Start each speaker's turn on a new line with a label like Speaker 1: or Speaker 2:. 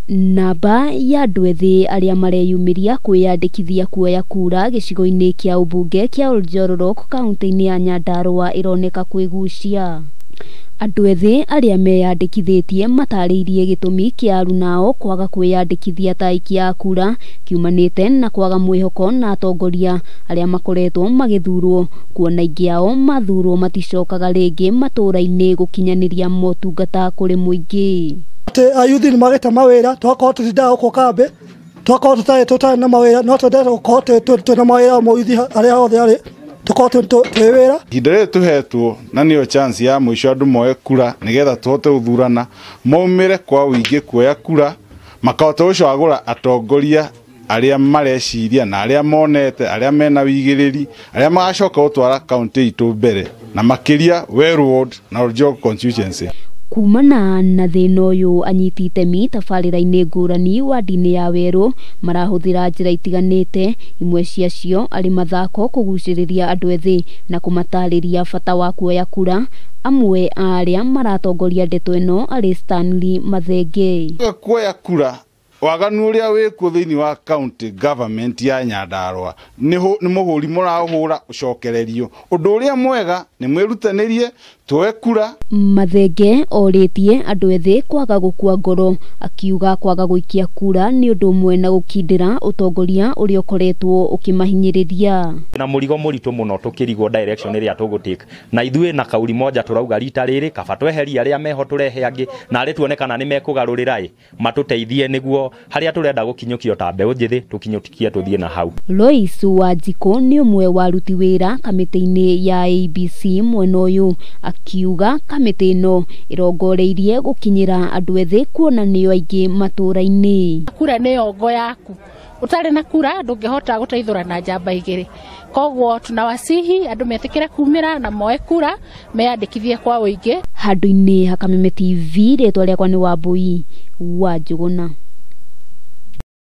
Speaker 1: Namba ya andũ ethĩ arĩa mareyumĩria kwĩyandĩkithia kuoya kura gĩcigo-inĩ kĩa ũmbunge kĩa Oljororok kaunti-inĩ ya Nyandarua ĩroneka kwĩgucia. Andũ ethĩ arĩa meyandĩkithĩtie matarĩirie gĩtũmi kĩa arunao kwaga kwĩyandĩkithia ta aikia a kura kiumanĩte na kwaga mwĩhoko na atongoria arĩa makoretwo magĩthurwo, kuona aingĩ ao mathurwo maticokaga rĩngĩ matũũra-inĩ gũkinyanĩria motungata kũrĩ mũingĩ.
Speaker 2: Atĩ ayuthi nĩ magĩte mawĩra, tũgakorwo tũtindaga gũkũ kambĩ, tũgakorwo tũtarĩ na mawĩra, no twendete gũkorwo twĩna mawĩra mũyuthi harĩa hothe arĩ, tũkorwo twĩ wĩra.
Speaker 3: Ihinda rĩrĩ tũhetwo na nĩyo chance ya mũico andũ moe kura nĩgetha tũhote gũthurana, maumĩre kwa ũingĩ kuoya kura, makahota gũcagũra atongoria arĩa mareciria na arĩa monete, arĩa mena wĩigĩrĩri, arĩa magacoka gũtwara kaunti itũ mbere na makĩria Weru Ward na Oljoro constituency.
Speaker 1: Kumana na thĩna ũyũ, anyiti itemi tabarĩra-inĩ ngũrani wandi-inĩ ya Werũ marahũthĩra njĩra itiganĩte, imwe ciacio arĩ mathako kũgucĩrĩria andũ ethĩ na kũmatarĩria bata wa kuoya kura. Amwe a arĩa maratongoria ndeto ĩno arĩ Stanley Mathenge.
Speaker 3: Kuoya kura waganu ũrĩa wĩkuo thĩinĩ wa county government ya Nyandarua nĩ mũhũri mũrahũra ũcokererio. Ũndũ ũrĩa mwega nĩ mwĩrutanĩrie tuoe kura.
Speaker 1: Mathenge orĩtie andũ ethĩ kwaga gũkua ngoro, akiuga kwaga gũikia kura nĩ ũndũ ũmwe na gũkindĩra ũtongoria ũrĩa ũkoretwo ũkĩmahinyĩrĩria.
Speaker 4: Na mũrigo mũritũ mũno tũkĩrigwo direction ĩrĩa tũgũtake, na ithuĩ na kauri moja tũrauga rita rĩrĩ kaba tweheria arĩa meho tũrehe angĩ, na arĩ tuone kana nĩ mekũgarũrĩra ĩ matũteithie nĩguo harĩa tũrenda gũkinyũkio ta mbeũ njĩthĩ tũkinyũkie tũthiĩ na hau.
Speaker 1: Lois Wanjikũ nĩ ũmwe wa aruti wĩra kamĩtĩ-inĩ ya ABC mwena ũyũ, akiuga kamĩtĩ ĩno ĩrongoreirie gũkinyĩra andũ ethĩ kuona nĩo aingĩ matũũra-inĩ.
Speaker 5: Kura nĩyo ngo yaku, ũtarĩ na kura ndũngĩhota gũteithũra na njamba igĩrĩ, koguo tunawasihi andũ metĩkĩre kumĩra na moe kura meyandĩkithie kwa ũingĩ.
Speaker 1: Handũ-inĩ ha Kameme TV, rĩtwa rĩakwa nĩ Wambui wa Njũgũna.